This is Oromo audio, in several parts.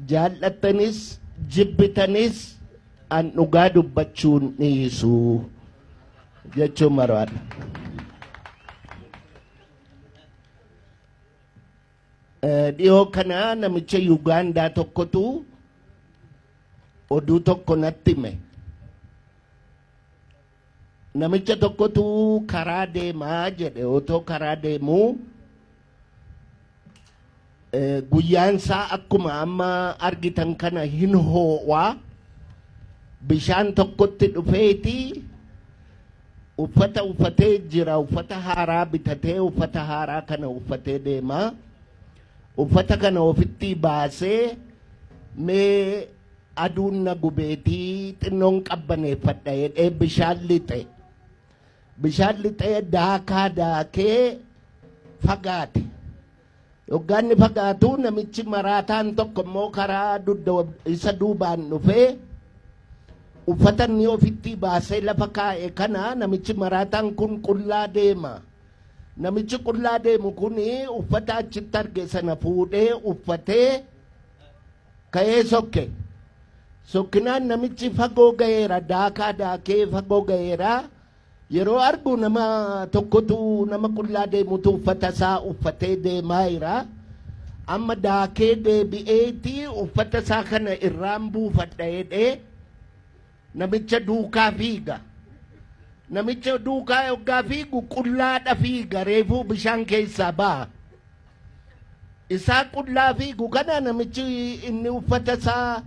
Jaallattanis jibbitanis an dhugaa dubbachuun dhiisu jechuun barbaada. Dhiyoo kana namicha Yuugaandaa tokkotu oduu tokko natti hime. Namicha tokkotu karaa deemaa jedhe. Otoo karaa deemuu guyyaan isaa akkuma amma argitan kana hin ho'aa, bishaan tokkotti dhufeeti uffata uffatee jira, uffata haaraa bitatee uffata haaraa kana uffatee deemaa. Uffata kana ofitti baasee mee aduun na gubeetii xinnoon qabbaneeffadha jedhee bishaan lixe. Bishaan lixee daakaa daakee fagaate. Yoggaanni fagaatu namichi maraataan tokko immoo karaa dugda isa duubaan dhufee uffata inni ofitti baasee lafa kaa'e kana namichi maraataan kun qullaa deema. Namichi qullaa deemu kun uffata achitti arge sana fuudhee uffatee ka'ee sokke. Sokkinaan namichi fagoo ga'eera, daakaa daakee fagoo ga'eera. Yeroo argu nama tokkotu nama qullaa deemutu uffata isaa uffatee deemaa jira. Amma daakee deebi'eeti uffata isaa kana irraan buufadha jedhee namicha duukaa fiiga. Namicha duukaa yoggaa fiigu qullaadha fiiga, reefuu bishaan keessaa ba'a. Isaa qullaa fiigu kana namichi inni uffata isaa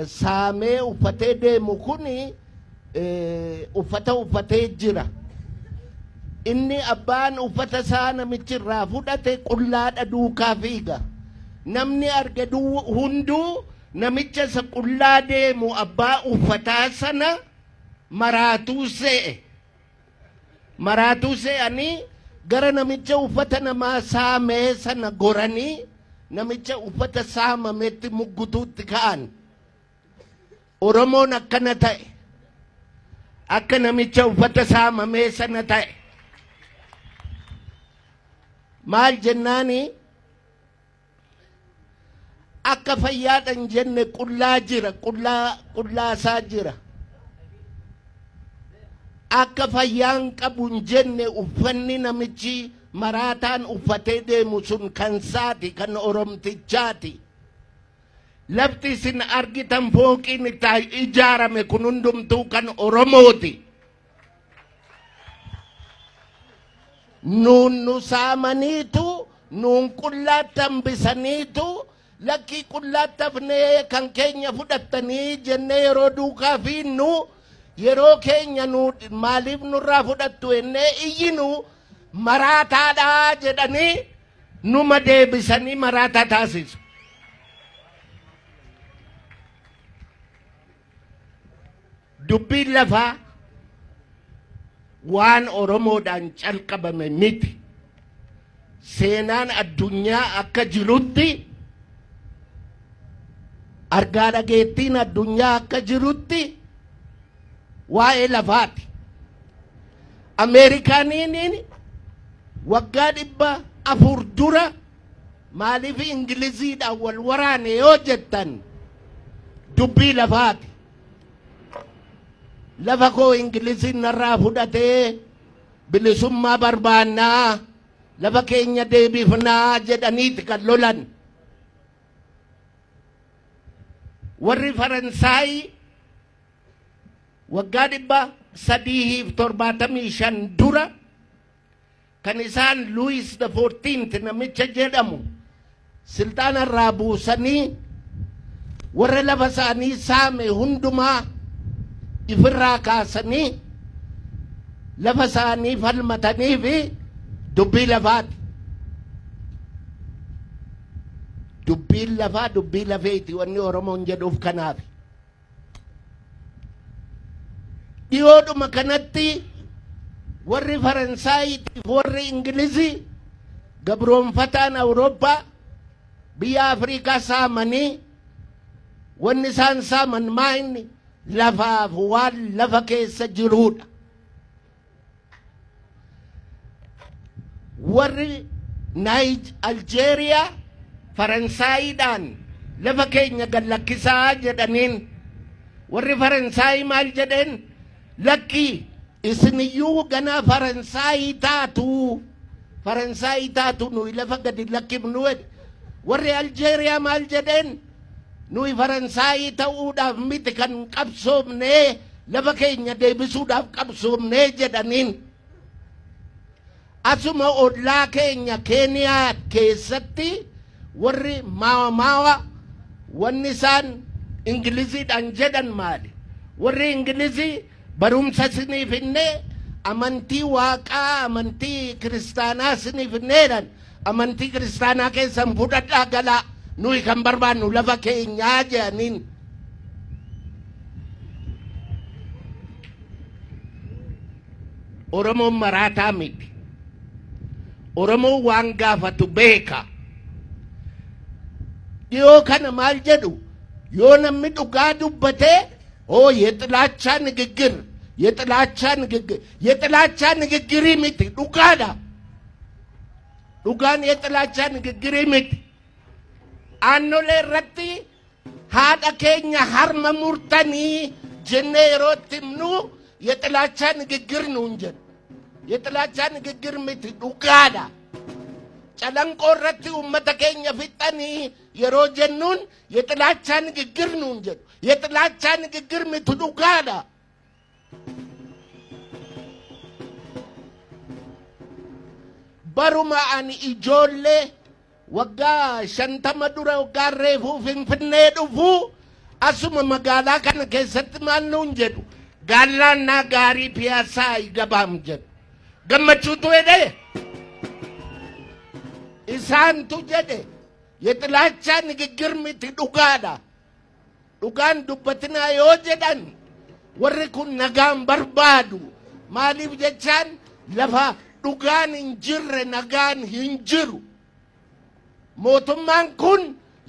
saamee uffatee deemu kuni uffata uffatee jira. Inni abbaan uffata isaa namichi irraa fudhate qullaadha duukaa fiiga. Namni arge hunduu namicha isa qullaa deemu abbaa uffataa sana maraatuu se'e. Maraatuu se'anii gara namicha uffata namaa saamee sana goranii namicha uffata saamametti muggutuutti ka'an. Oromoon akkana ta'e. Akka namicha uffata saamamee sana ta'e. Maal jennaani akka fayyaadhan jenne qullaa jira, qullaa isaa jira. Akka fayyaan qabu hin jenne uffanni namichi maraataan uffatee deemu sun kan saati, kan Oromtichaati. Lafti isin argitan fooqiin itti ijaarame kun hundumtuu kan Oromooti. Nuun nu saamaniitu, nuun qullaatti hambisaniitu, lakkii qullaatti hafnee kan keenya fudhattanii jennee yeroo duukaa fiinnu yeroo keenya nu maaliif nurraa fudhattu jennee iyyinu maraataadhaa jedhanii numa deebisanii maraataa taasisu. Dubbiin lafaa waan Oromoodhaan calqabame miti. Seenaan addunyaa akka jirutti, argaa dhageettiin addunyaa akka jirutti waa'ee lafaati. Ameerikaaniin waggaa 400 dura maaliif Ingiliziidhaan wal waraane yoo jettan dubbii lafaati. Lafa koo Ingiliziin narraa fudhatee bilisummaa barbaannaa, lafa keenya deebifnaa jedhaniiti kan lolan. Warri Faransaay waggaa 375 dura kan isaan Louis the 14th namicha jedhamu silxaana irraa buusanii warra lafa isaanii saame hundumaa ifirraa kaasanii lafa isaanii falmatanii fi dubbii lafaati. Dubbiin lafaa dubbii lafeeti wanni Oromoon jedhuuf kanaaf. Dhiyoodhuma kanatti warri Faransaayitiif warri Ingilizii gabroonfataan Awurooppaa biyya Afrikaa saamanii wanni isaan saaman maa inni lafaaf waan lafa keessa jiruudha. Warri Aljeeriyaa Faransaayidhaan Lafa keenya gad lakkisaa jedhaniin. Warri Faransaayii maal jedheen? Lakkii isiniyyuu ganaa Faransaayii taatu. Faransaayii taatu nuyi lafa gadi lakkifnu jedhe. Warri Aljeeriyaa maal jedheen? Nuyi Faransaayii ta'uudhaaf miti kan qabsoomnee lafa keenya deebisuudhaaf qabsoomnee jedhaniin. Asuma ollaa keenya Keeniyaa keessatti warri maawa maawa wanni isaan Ingiliziidhaan jedhan maali? Warri Ingilizii barumsa isiniif hinnee amantii waaqaa amantii kiristaanaa isiniif hinneedhan amantii kiristaanaa keessan fudhadhaa galaa nuyi kan barbaannu lafa keenyaa jedhaniin. Oromoon maraataa miti. Oromoon waan gaafatu beeka. Dhiyoo kana maal jedhu yoo namni dhugaa dubbatee oo የጥላቻ ንግግር የጥላቻ ንግግር የጥላቻ ንግግር miti dhugaadha. Dhugaan የጥላቻ ንግግር miti. Aannolee irratti haadha keenya harma murtanii jennee yeroo itti himnu የጥላቻ ንግግር nuun jedhu. የጥላቻ ንግግር miti dhugaadha. Calanqoo irratti uummata keenya fixanii yeroo jennuun የጥላቻ ንግግር nuun jedhu. የጥላቻ ንግግር miti dhugaadha. Baruma ani ijoollee waggaa 50 dura waggaa reefuu Finfinnee dhufuu asuma magaalaa kana keessatti maal nuun jedhu gaallaannaa gaarii piyaasaa gabaam jedhu. Gammachuutu jedhee isaantu jedhe የጥላቻ ንግግር miti dhugaadha. Dhugaan dubbatinaa yoo jedhan warri kun nagaan barbaadu maaliif jechaan lafa dhugaan hin jirre nagaan hin jiru. Mootummaan kun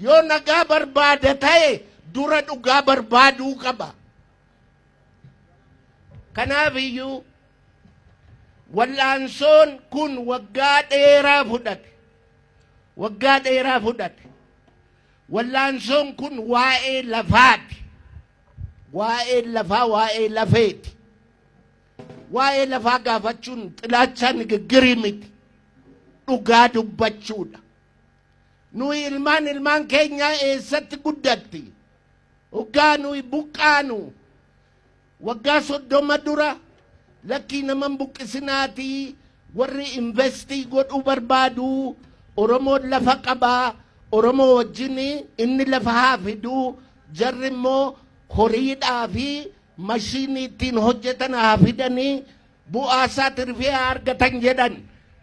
yoo nagaa barbaada ta'e dura dhugaa barbaaduu qaba. Kanaaf iyyuu wal'aansoon kun waggaa dheeraa fudhate. Waggaa dheeraa fudhate. Wal'aansoon kun waa'ee lafaati. Waa'ee lafaa waa'ee lafeeti. Waa'ee lafaa gaafachuun xilaachaa nigiggirii miti. Dhugaa dubbachuudha. Nuyi ilmaan ilmaan keenyaa eessatti guddatti? Waggaa nuyi buqqaanu waggaa 30 dura lakkii naman buqqisinaatii warri investii godhuu barbaadu Oromoon lafa qabaa Oromoo wajjin inni lafa haa fiduu jarri immoo horiidhaa fi mashiinii ittiin hojjetan haa fidanii bu'aa isaa tirfii haa argatan jedhan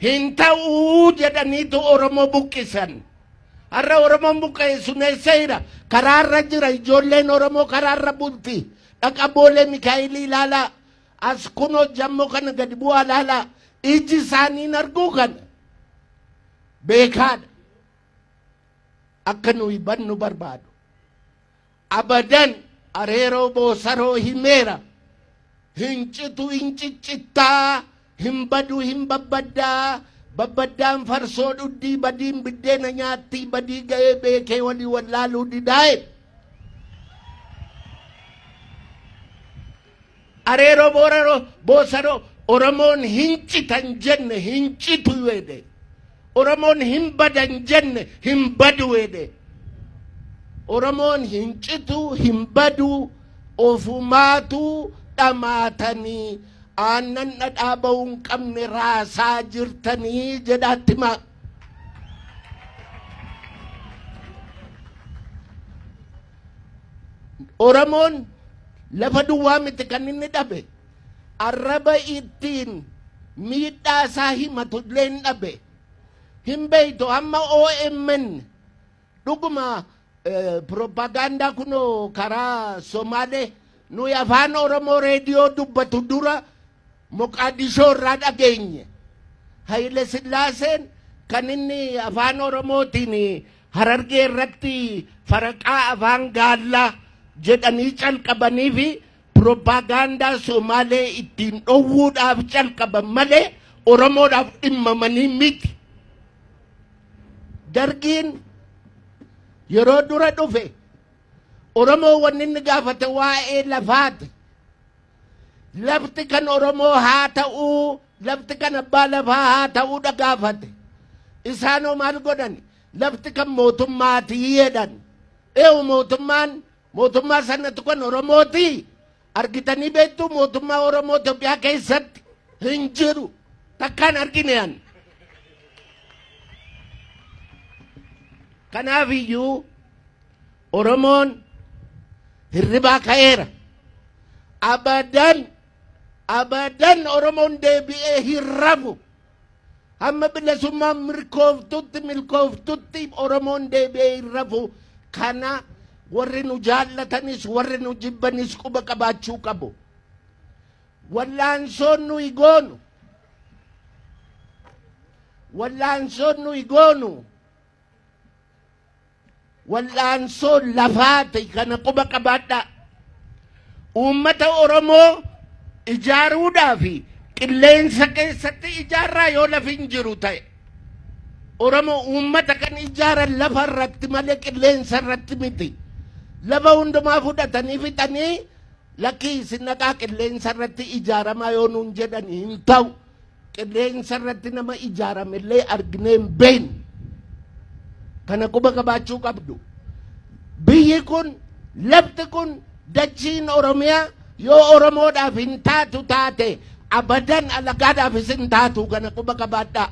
hin ta'uu jedhaniitu Oromoo buqqisan. Har'a Oromoon buqqa'e sun eessa jira? Karaarra jira. Ijoolleen Oromoo karaarra bulti. Dhaqa Boolee Mikaa'elii ilaalaa. As kunoo jammoo kana gadi bu'aa ilaalaa. Iji isaaniin arguu kana beekaadha. Akka nuyi bannu barbaadu. Abadan areeroo boosaroo himeera. Hin citu hin ciccittaa. Hin badu hin babbaddaa. Babbaddaan farsoo dhuddii badiin biddeena nyaattii badii ga'ee beekee walii wallaaluu didaa'e. Areeroo booraroo boosaroo Oromoon hin citan jenne hin citu jedhe. Oromoon hin badan jenne hin badu jedhe. Oromoon hin citu hin badu ofumaatu dhamaatanii aannan dhadhaa ba'uu hin qabne raasaa jirtanii jedhaatti himaa. Oromoon lafa duwwaa miti kan inni dhabe. Arraba ittiin miidhaa isaa himatu illee hin dhabe. Hin beektu amma OMN dhuguma propagaandaa kunoo karaa Somaalee nuyi afaan Oromoo reediyoo dubbatu dura Moqaadishoo irraa dhageenye. Haile Sillaaseen kan inni afaan Oromootiin Harargee irratti faraqaa afaan gaallaa jedhanii calqabanii fi propagaandaa Somaalee ittiin dhowwuudhaaf calqaban malee Oromoodhaaf dhimmamanii miti. Dargiin Yeroo dura dhufe Oromoo wanni inni gaafate waa'ee lafaati. Lafti kan Oromoo haa ta'uu, lafti kan abbaa lafaa haa ta'uudha gaafate. Isaanoo maal godhan? Lafti kan mootummaatii jedhan. Eewu mootummaan mootummaa sanatu kan Oromooti. Argitanii beektu mootummaa Oromoo Itoophiyaa keessatti hin jiru. Takkaan argine an. Kanaaf iyyuu Oromoon hirribaa ka'eera. Abadan abadan Oromoon deebi'ee hin rafu. Hamma bilisummaan milkooftutti milkooftutti Oromoon deebi'ee hin rafu. Kana warri nu jaallatanis warri nu jibbanis quba qabaachuu qabu. Wallaansoon nuyi goonu wallaansoon nuyi goonu wallaansoo lafaati kana quba qabaadhaa. Uummata Oromoo ijaaruudhaaf qilleensa keessatti ijaarraa yoo lafi hin jiru ta'e. Oromoo uummata kan ijaaran lafa irratti malee qilleensa irratti miti. Lafa hundumaa fudhatanii fixanii lakkii isin dhaqaa qilleensa irratti ijaaramaa yoo nuun jedhan hin ta'u. Qilleensa irratti nama ijaaramellee arginee hin beeknu. Kana quba qabaachuu qabdu. Biyyi kun lafti kun dachiin Oromiyaa yoo Oromoodhaaf hin taatu taate abadan alagaadhaafis hin taatu kana quba qabaadhaa.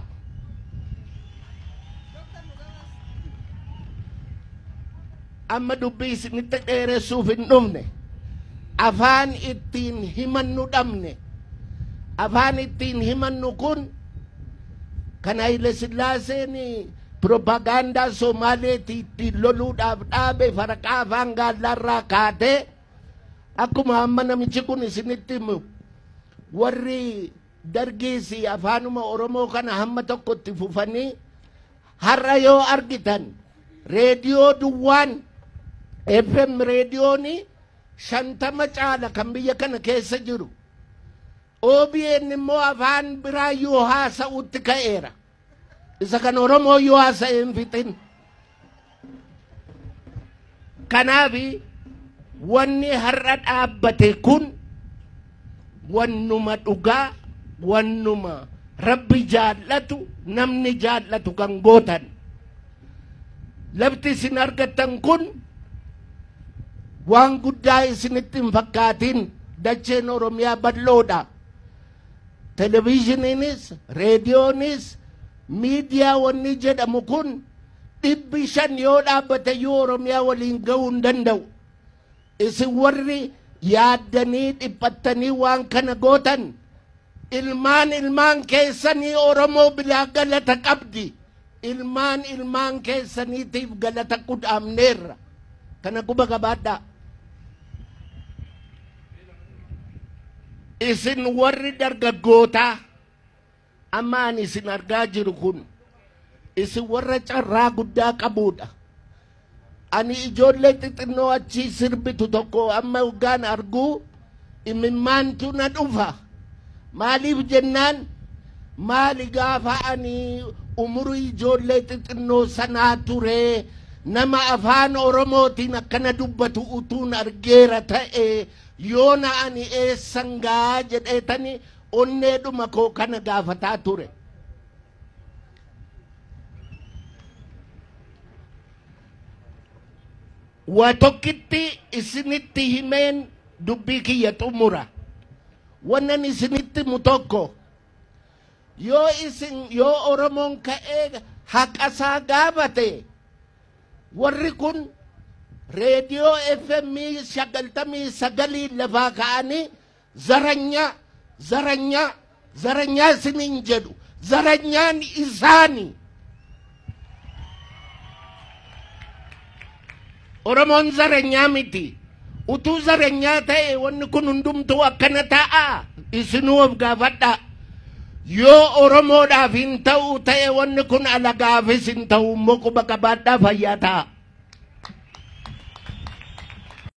Amma dubbii isinitti dheeressuuf hin dhufne. Afaan ittiin himannu dhabne. Afaan ittiin himannu kun kan Haile Sillaaseen propagaandaa Somaaleetii ittiin loluudhaaf dhaabe faraqaa afaan gaallaarraa kaatee akkuma amma namichi kun isinitti himu warri dargiis afaanuma Oromoo kana hamma tokkotti fufanii har'a yoo argitan reediyoo duwwaan FM reediyoon 50 caala kan biyya kana keessa jiru. OBN immoo afaan biraa yoo haasa'utti ka'eera. Isa kan Oromoo yoo haasa'e hin fixin. Kanaaf wanni har'a dhaabbate kun wannuma dhugaa, wannuma Rabbi jaallatu, namni jaallatu kan gootan. Lafti isin argattan kun waan guddaa isinitti hin fakkaatin. Dacheen Oromiyaa bal'oodha. Televezyiiniinis, reediyoonis, miidiyaa wanni jedhamu kun 500 yoo dhaabbate iyyuu Oromiyaa waliin ga'uu hin danda'u. Isin warri yaaddanii dhiphattanii waan kana gootan ilmaan ilmaan keessanii Oromoo bilaa galata qabdi. Ilmaan ilmaan keessaniitiif galata qudhaamneerra. Kana quba qabaadhaa. Isin warri dargaggootaa amma ani isin argaa jiru kun isin warra carraa guddaa qabuudha. Ani ijoollee xixinnoo achii sirbitu tokko amma hoggaan arguu imimmaantu na dhufa. Maaliif jennaan maali gaafa ani umurii ijoollee xixinnoo sanaa ture nama afaan Oromootiin akkana dubbatu utuun argeera ta'e yoona ani eessan gaa jedheetani onneedhuma koo kana gaafataa ture. Waa tokkitti isinitti himeen dubbii kiyya xumura. Wannan isinitti himu tokko yoo isin yoo Oromoon ka'ee haqasaa gaafate warri kun reediyoo FM 99 lafaa ka'anii zaranyaa zaranyaa zaranyaa isiniin jedhu. Zaranyaan isaani. Oromoon zaranyaa miti. Utuu zaranyaa ta'e wanni kun hundumtuu akkana ta'a. Isinuu of gaafadhaa. Yoo Oromoodhaaf hin ta'u ta'e wanni kun alagaafis hin ta'u immoo quba qabaadhaa fayyaa ta'a.